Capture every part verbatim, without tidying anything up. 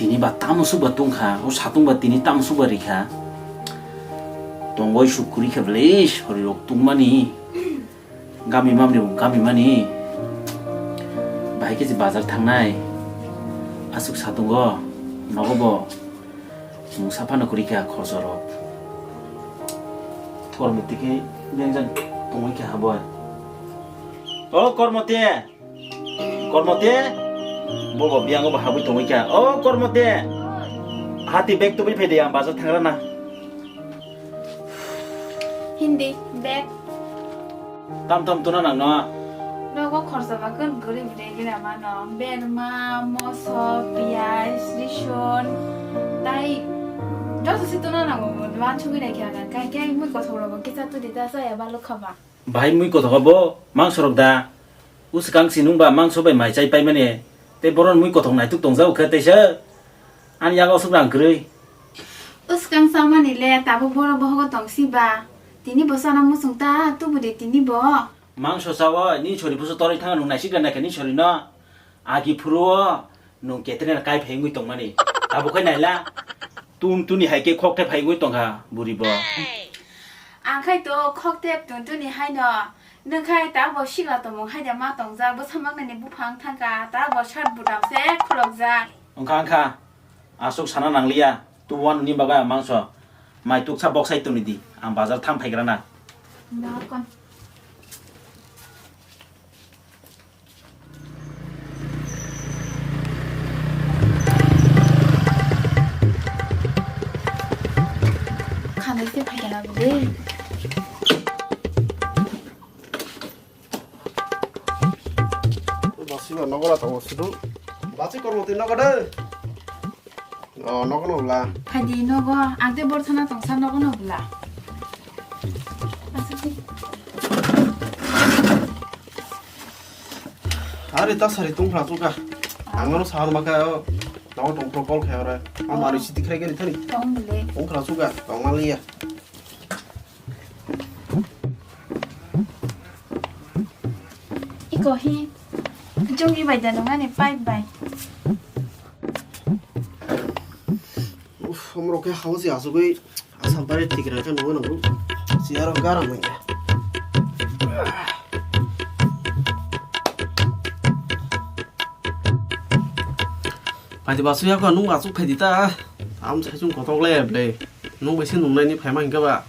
Tini ba tamo suba tungkha, o satung ba tini tamo suba rikha. Tongoi suk kuri khe ble, sori rok tungmani. Gami mamni bo gami mani. Bahai khe se bazar thangnai. Asuk satungo, nogo bo. Mungsa phano kuri kha khorso rok. Kormo tike jeng jang tongoi kha haboi. O kormo te. Kormote, bobo biyango bo habwi tongwi kha. O Kormote, hati bag tubui phai de, ang bazar thangra na. Hindi bag. Tam tam tuna nang no. Nogo khorsa ba kun guri bide gina mano. Berma, moso, piyaj, rison, tai joto si tuna nango, wansugwi nai kha. Kai kai mui kothok rogo kisa tudi ta saya ba lukha ba. Bahai mui kothok bo mangso rok da. Uskang si nung ba mangso bai mai chai pai mani. Tei boron mui kothok naituk tong jao khe teisa. Ani yago suk rang kwrwi. Uskang sa mani le tabuk bohrok bohogo tong si ba. Tini bo sana muchung ta tubu de tini bo. Mangso sao ni sori busu toroi thang nung naisik da naikha ni sori no. Agi phuru o nung ketre kai phai wngwi tongmani. Tabuk khai naila. Tun tuni hai khe khok thai phai wngwi tongkha buri bo. Ang khai to khok thep tun tuni hai no. Nung khai ta bo sikla tongmung hai da ma tongjak. Bo samak nani buphang thangka. Ta bo shirt budam se khulokjak. Wngkha wngkha. Aswk sana nangliya. Tu wan ni baga mangso. Mai tuksa boksai tuni di. Ang bazar thang phaigrana. Nakon. Khanai se phaikha na bwlwi. Basiba nogo ra tongo sudu. Basi kormo twi nogo de. O, nogo no bwla. Phaidi nogo, ang tei borthana tongsa nogo no bwla. Aswk di. Ari ta sari tungphra chuka. Ang no sahar maka o. Nogo tongphro call khai ore. Ang mari siti khai gani thani. Tong bwle. Tungphra chuka, tong maliya. Iko hi. Jongni bai da nungani pipe bai. Uf, omorok khe hao se asugwi asam pare tikra khe nungwi nungo. Siyaro garam manya. Phaidi basu yako nung asuk phaidi ta. Am sai chung kotok le ble. Nung bai se nungnai ni phaima hinkhe ba.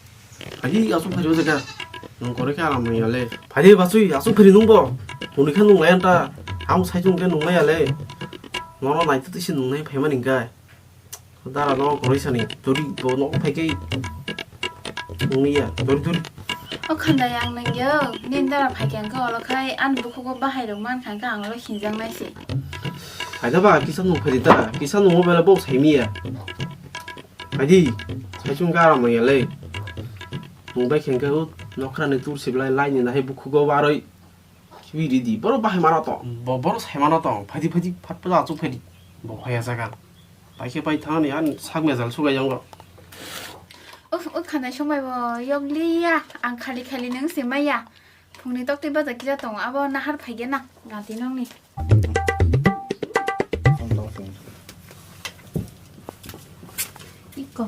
Phaidi asuk phaidi o jaga. Nung kore khe aram manya le. Phaidi basui asuk phaidi nung bo. Huni khe nung lai anta. Am sai chung khe nung lai ya le. Nono nai tu tisi nung nai phaima hinkhe. Dara no koroi sani, dori bo no phai kai. Nungya, dori dori. O khanda yang nang yo, nin dara phai khe ang khe olo khai, an bukhugo bahai rok man kha ang olo hinjang nai se. Phaida ba, kisa nung phaidi ta, kisa nung bela bo sai miya. Phaidi, sai chung garam ya le. Nung bai khe ang khe o nokra ni tur siblai lai ni nahai bukhugo baroi. Kibi ridi, boro bahai mano tong. Bo-, boro sai mano tong. Phaidi, phaidi, phat phaidi achuk phaidi. Bo phaiya jaga. Paikhe pai thangni an sak mejal sugai yango. Uf, uf, khanai somai bo yokliya. Ang khali khali nung se maya. Phungni tokti baja kisa tongo. Abo nahar phaigena. Gati nongni. Iko.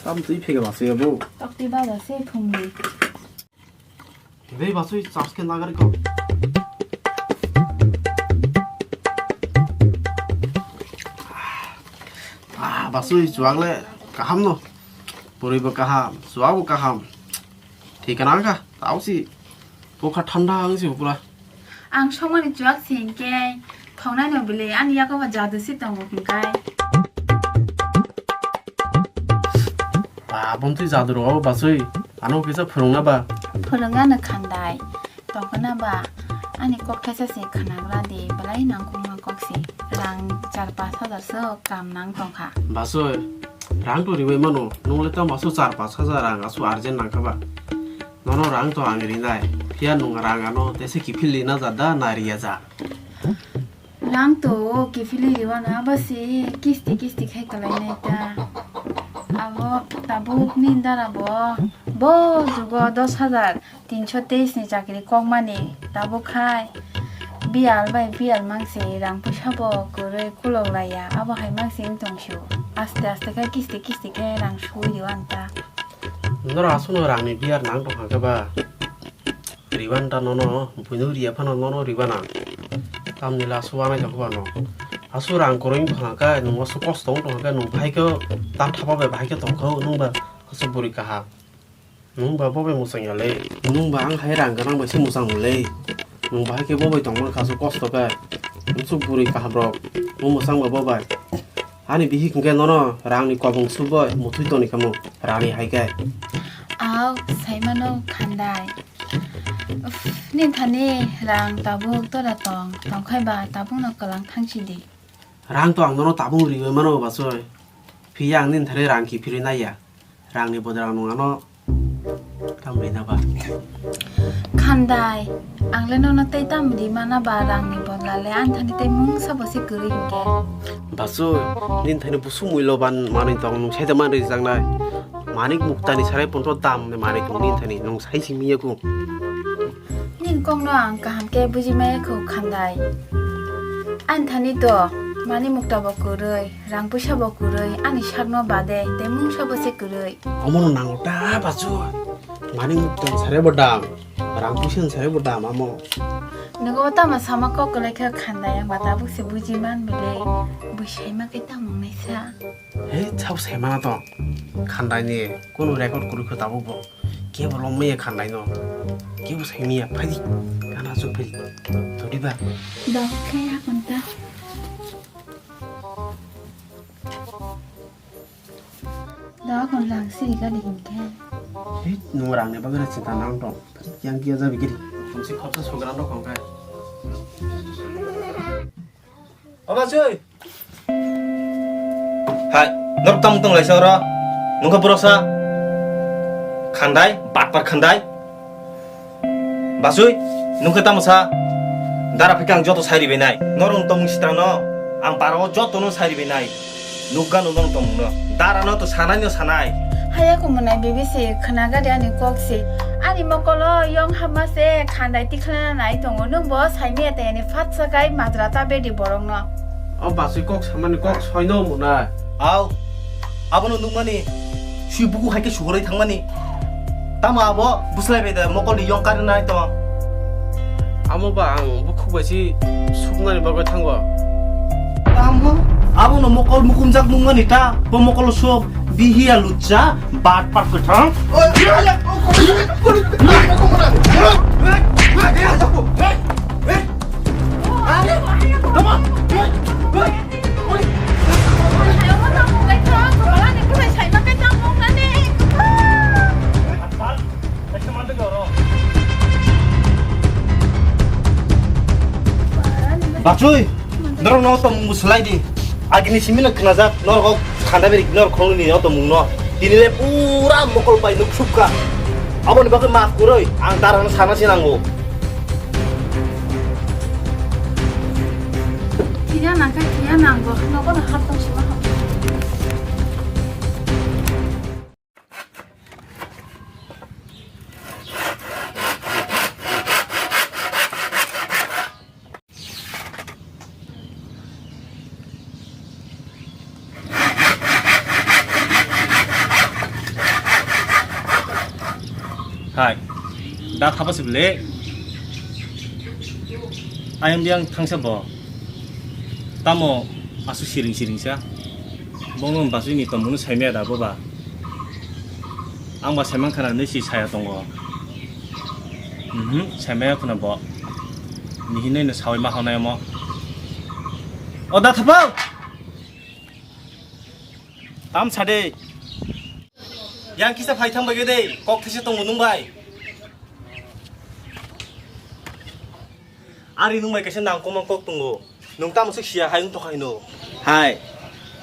Tam twi phega basui abo. Tokti baja se phungni. Dei basui charge khe nagar ko. Ah, basui chuak le kaham no. Puri bo kaham, chuak bo kaham. Thik kana ka, tau si. Bokha thanda ang si pura. Ang somani chuak si hinkhe thongnai no bile ani yago ba jadu si tongo hinkhe. Ba, bontwi jadu ro basui. Ano kisa phwrwngna ba. Phwrwngna no khandai. Tongkhana ba. Ani kok thaisa se khwnagra di. Belai nangkukma kok se. Rang char pash hajar so kam nang tongkha. Basui. Rang to ribai mano. Nungle tamo asu char pash hajar rang asu urgent nangkha ba. Nono rang to ang rinai, phiya nwng rang ano tese kiphilwi na ja da na riya ja? Rang to kiphilwi riwano, abo se kisti kisti khai kwlainai ta. Abo tabuk ni dara bo, bo jugo dos hajar tinso teis ni chakri kokmani tabuk khai. Biyal bai biyal mangsi rang puisa bo kwrwi kulok laiya, abo hai mangsi wng tong su. Aste aste khe kisti kisti khe rang sui rw ang ta. Norok aswkno rangni biyar nang tong kha khe ba? Riban ta nono, buino riya phano nono riba nang. Tamni le aswk wanai tong kha ba no? Aswk rang kwrwi wng tong kha khe, nwng aswk kosto wng tong kha khe, nwng bahai khe tam thapa bai bahai khe tong kha, nwng ba aswk bwrwi kaham. Nwng ba bo bai mwchang ya le. Nwng ba ang hai rang gwnang bai se mwchang le. Nwng bahai khe bo bai tong man kha aswk kosto khe. Nwng aswk bwrwi kaham rok. Nwng mwchang ba bo bai. Ani bihik hwnkhe nono rangni kobong suboi muthwi toni khamu rani hai khe. Au, saimano khandai. Uff, nini thani rang tabuk tora tong, tongkhai ba tabukno kwlang thangsi di. Rang to ang nono tabuk riwi mano basoi. Phiya ang nini thani rang kiphilwi naiya. Rangni bodol ang nwng ano tam rina ba. Khandai, ang le nono tei tam ri mana ba rangni bodol le ani thani tei mungsa bo se kwrwi hinkhe. Basoi, nini thani busu muiloban manwi tong nwng saida man rijaknai. Manik muktani sarai pontro dam ni manik tong nini thani nwng sai simi yaku. Nini kokno ang kaham khe buji maya kho khandai. Ani thani to mani mukta bo kwrwi, rang puisa bo kwrwi, ani sakno bade tei mungsa bo se kwrwi. Omono nango ta bachu. Mani mukta ni sarai bo dam, rang puisa ni sarai bo dam amo. Nogo tama sama kok kwlai khe khandai, ang ba tabuk se buji man bile. Bui saima khe tamo naisa. Hei, chao saimana to. Khandai ni kunu record kwrwi kho tabuk bo. Kebo lomwi ya khandai no. Kebo saimya phadi. Kana su phadi. Todi ba. Dok khe ya konta. Dok kon lang siri gadi hinkhe. Hei, nung rang ne bagara chinta nang tong. Yang kia jabi giri. Tumsi khorsa sugra no kong kai. Aba sui. Hai, norok tamo tong laisa oro? Nungkha boroksa? Khandai, batpar khandai. Basui, nungkha tamo sa? Dara phikha ang joto sairi benai. Norok tongmung sitrano, ang parao jotono sairi benai. Nukgano norok tongmungno. Darano to sanai no sanai. Haya kumunai bebisi khwnaga de ani kok si. Ani mokolo yong hama se khandai tikhlana nai tongo. Nung bo saimaya tei ani phatsa kai majra ta bedi borokno. O basui kok samani kok soino muna. Au. Abono nukmani sui buku hai khe suhoroi thangmani. Tamo abo buslai bai da mokol ni yong kari nai tong. Amo ba ang bukhuk bai si suknani bagwi thango. Tamo abono mokol mukumjak nukmani ta bo mokol sok bihiya lucha bat pat kwthang. Bachoi, norok no tong muslai di. Agini simi no khnajak, norok khanda beri norok khongni no tong mungno. Tini le pura mokol pai nuk sukha. Aboni bagwi maaf kwrwi, ang darang sana sinango. Kiya nangkha, kiya nango. Nogo no hap tong sima hap. Hai, da thapa se bele. Ayang biyang thangsa bo. Tamo asu siring siring sa. Bono basui ni tomung no saimaya da boba. Ang ba saimang khana nui si saya tongo. Mhm, saimaya khuna bo. Ni hinui no sawi ma honai mo. O da thapa. Tam sade. Yang kisa phai thang bai de, kok these tongo nung bai. Ari nung bai kaisa nang koma kok tongo. Nung tamo se siya hai wng tokha hino. Hai,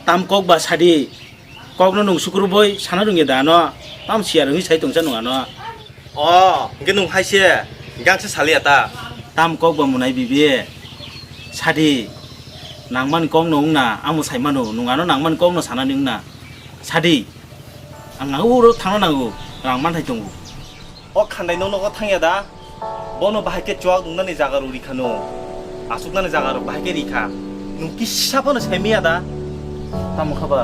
tam kok ba sadi. Kokno nung sukuru boi sana rungya da ano. Tam siya rungwi sai tongsa nung ano. O, hwnkhe nung hai se. Hwnkhe ang se saliya ta. Tam kok ba munai bibi. Sadi. Nangmani kok no wngna, amo sai mano, nung ano nangmani kok no sanani wngna. Sadi. Ang nango uro thangna nango. Rang manthai tongo. O khandai no nogo thangya da? Bono bahai khe chuak nungnani jaga rw rikha no. Aswknani jaga rok bahai khe rikha. Nwng kisa phano saimiya da? Tamo kha ba?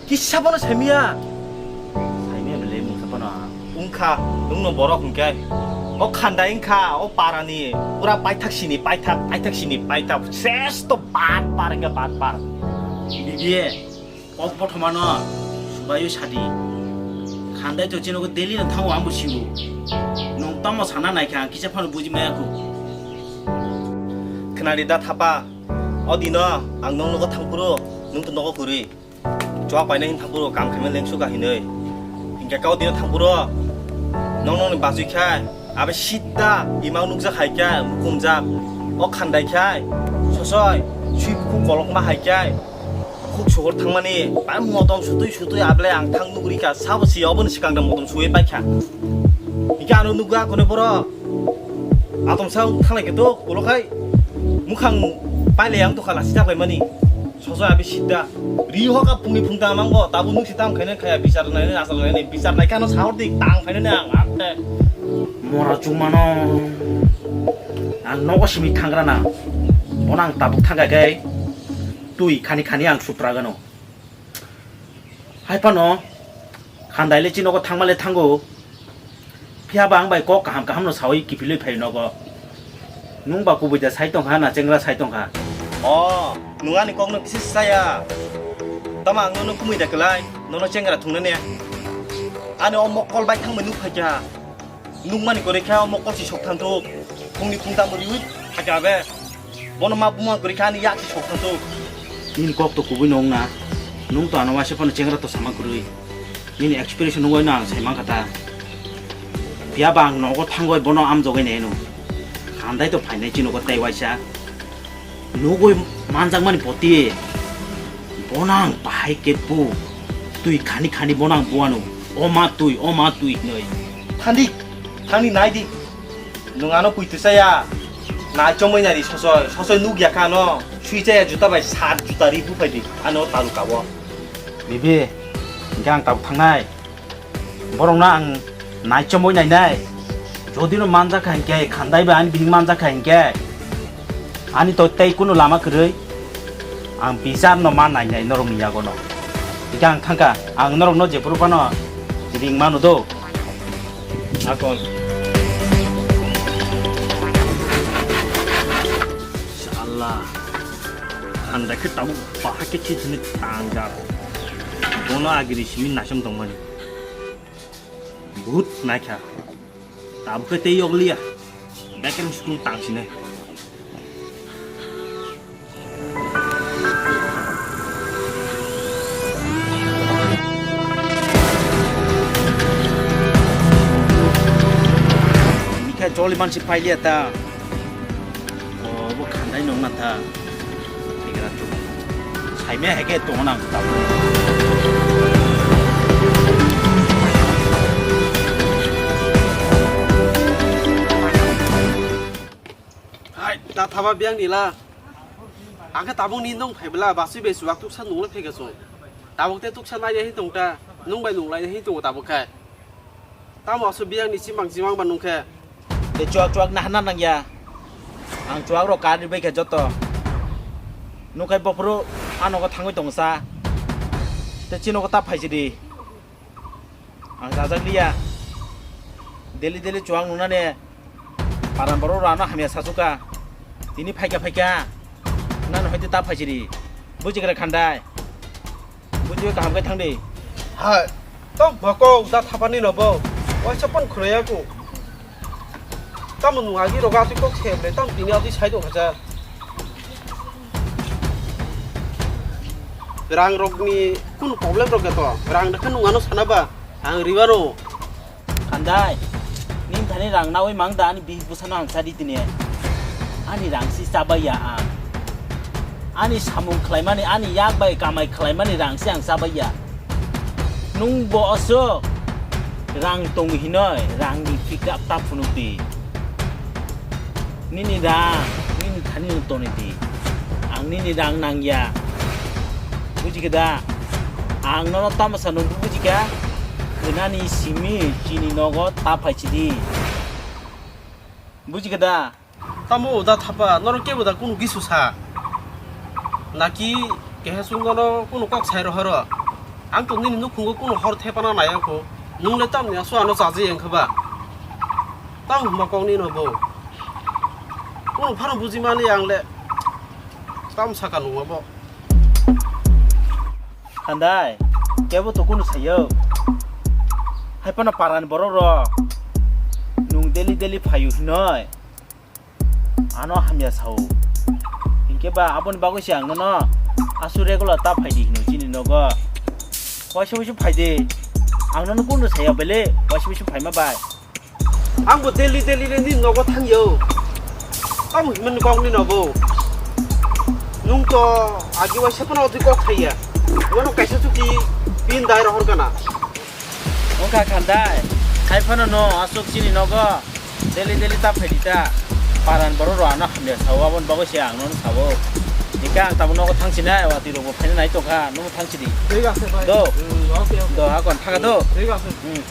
Kisa phano saimiya? Saimiya bele mungsa phano. Wngkha, nwngno borok hwnkhe. O khandai wngkha, o parani. Pura paithak sini paithak, paithak sini paithak. Sresto bar bar wngkha bar bar. Bibi. Kok bothomano subaio sadi. Khandai to chinogo daily no thango ambo siwo. Nwng tamo sana naikha ang kisa phano buji maya kho. Khnari da thapa. O dino ang nwng nogo thangphuru, nwng to nogo kwrwi. Chuak paina hin thangphuru, kam khaima lengsu ka hinwi. Hinkhe ka o dino thangphuru, nwng nwngni bachwi khai, abe sida imang nukjak hai khe, mukumjak. O khandai khai, sosoi, sui bukhuk kolokma hai khe. Khuk sohor thangmani, bai motom sutui sutui ablai ang thang nugri ka, sabo si oboni swkang da motom sui paikha. Hingke ano nugwi akone borok. Atom sa thang lai khe to, ulo khai mukhang pailai ang to khala si thak lai mani. Soso abi sida. Ri hoka pungni phung ta mango, tabu nuk si tam khaina khaya bichar nai nai asal nai nai bichar nai kano sahor dik tang khaina nai ang ate. Mora chumano. Ang nogo simi thangra na. Bona ang tabuk thangka khe. Twi khani khani ang supragano. Hai phano khandai le chini nogo thangma le thango. Phiya ba ang bai kok kaham kaham no sawi kiphilwi phai nogo. Nwng ba kubui da sai tongkha na chengra sai tongkha. O, nwng ani kok no kisi saya. Tama ang nono kumui da kwlai, nono chengra thungna ne. Ani o mokol bai thangmani nuk phaikha. Nukmani kwrwi khe omo kok si sok thangthok. Phungni phungtamo riui thaka be. Bono ma buma kwrwi khe ani yak si sok thangthok. Nini kok to kubui no wngna. Nwng to ano waisa phano chengra to sama kwrwi. Nini expression nugwi no ang sai mankha ta. Phiya ba ang nogo thangwi bono amjogwi naino. Khandai to phainai chini nogo tei waisa. Nugwi manjakmani poti. Bonang bahai khe bu. Twi khani khani bonang buano. O ma twi, o ma twi hinwi. Thandi, thangni nai di. Nwng ano pui twi chaya. Nai chomoi nai di sosoi, sosoi nuk ya kha ano. Sui chaya juta bai sat juta ri bu phai di. Ano talu kabo. Bibi, hingke ang tabuk thangnai. Borokno ang naichomwi nainai. Jodi no manjakha hinkhe, khandai bai ani bihik manjakha hinkhe, ani to tei kunu lama kwrwi. Ang bichar no ma nainai norokni yago no. Hingkhe ang thangkha, ang norokno jephuru phano ring manu do. Akon. Sala. Khandai khe tabuk bahai khe chini tangjak. Bono agiri simi naichom tongmani. Bahut naikha. Tabuk khe tei yokliya. Bekereng school tang sine. Nikha joli mansi pailiya ta. O, bo khandai nong na ta. Tigra tu. Saimya heke tongo nang tabuk. Hai, ta thaba biyang nila. Ang khe tabuk ni nong phaibla, basui bai chuwak tuksa nunglai phaikha chwng. Tabuk te tuksa lainai hin tong ta, nung bai nunglai hin tongo tabuk khe. Tamo aswk biyang ni chimang chimang ba nung khe? Tei chuwak chuwak nahana nangya. Ang chuwak rok kar ri bai kha joto. Nung khai bophuru a nogo thangwi tong sa. Tei chini nogo ta phai si di. Ang chajak liya. Daily daily chuwak nungnani. Paran borok rano hamya sachuka. Tini phaikha phaikha. Nano hai ta phai si di. Buji gra khandai. Bujiwi kaham khe thang di. Hai, tok boko da thapani no bo. Waisa pon khroya ku. Tamo nung agi roga ati kok se ble tam tini ati sai dong hajar. Rang rokni kun problem rok to. Rang da khe nung ano sana ba. Ang riwaro. Khandai, nini thani rang nawi mang da ani bihik bwsano ang chadi tini. Ani rang si chabaiya ang. Ani samung khlaimani, ani yak bai kamai khlaimani rang si ang chabaiya. Nung bo aswk rang tong hinoi, rang ni pick up ta phunuk di. Nini rang, nini thani no toni di. Ang nini rang nangya. Buji khe da? Ang nono tamo sano buji kha? Khwnani simi chini nogo ta phai si di. Buji khe da? Tamo da thapa, norok kebo da kunu gisu sa? Naki keha chwng nono kunu kok sai rohoro? Ang to nini nukhungo kunu hor thepana nai ako. Nung le tamni aso ano chaji wngkha ba? Tamo hwnba kok nino bo? Kunu phano buji mani ang le. Tamo saka nungma bo? Khandai, kebo to kunu sayo. Hai phano parani borok rok. Nung daily daily phaio hinoi. Ano hamya sao. Hinkhe ba aboni bagwi se ang nono asu regular ta phaidi hino chini nogo. Waisa waisa phaidi. Ang nono kunu saya bele, waisa waisa phaima bai. Ang bo daily daily le nini nogo thangyo. Tamo himani kok ni nobo. Nung to agi waisa phano twi kok thaiya. Nono kaisa chuki pin dai rohor kana. Wngkha khandai, hai phano no aswk chini nogo daily daily ta phaidi ta. Paran borok rok ano hamya sao, aboni bagwi se ang nono sao. Hinkhe ang tabuk nogo thangsinai, watwi rokbo phaina nai tongkha, nono thangsidi. ঠিক আছে ভাই। Do. হুম, ওকে, ওকে। Do, hakon thaka do. ঠিক আছে। Hmm.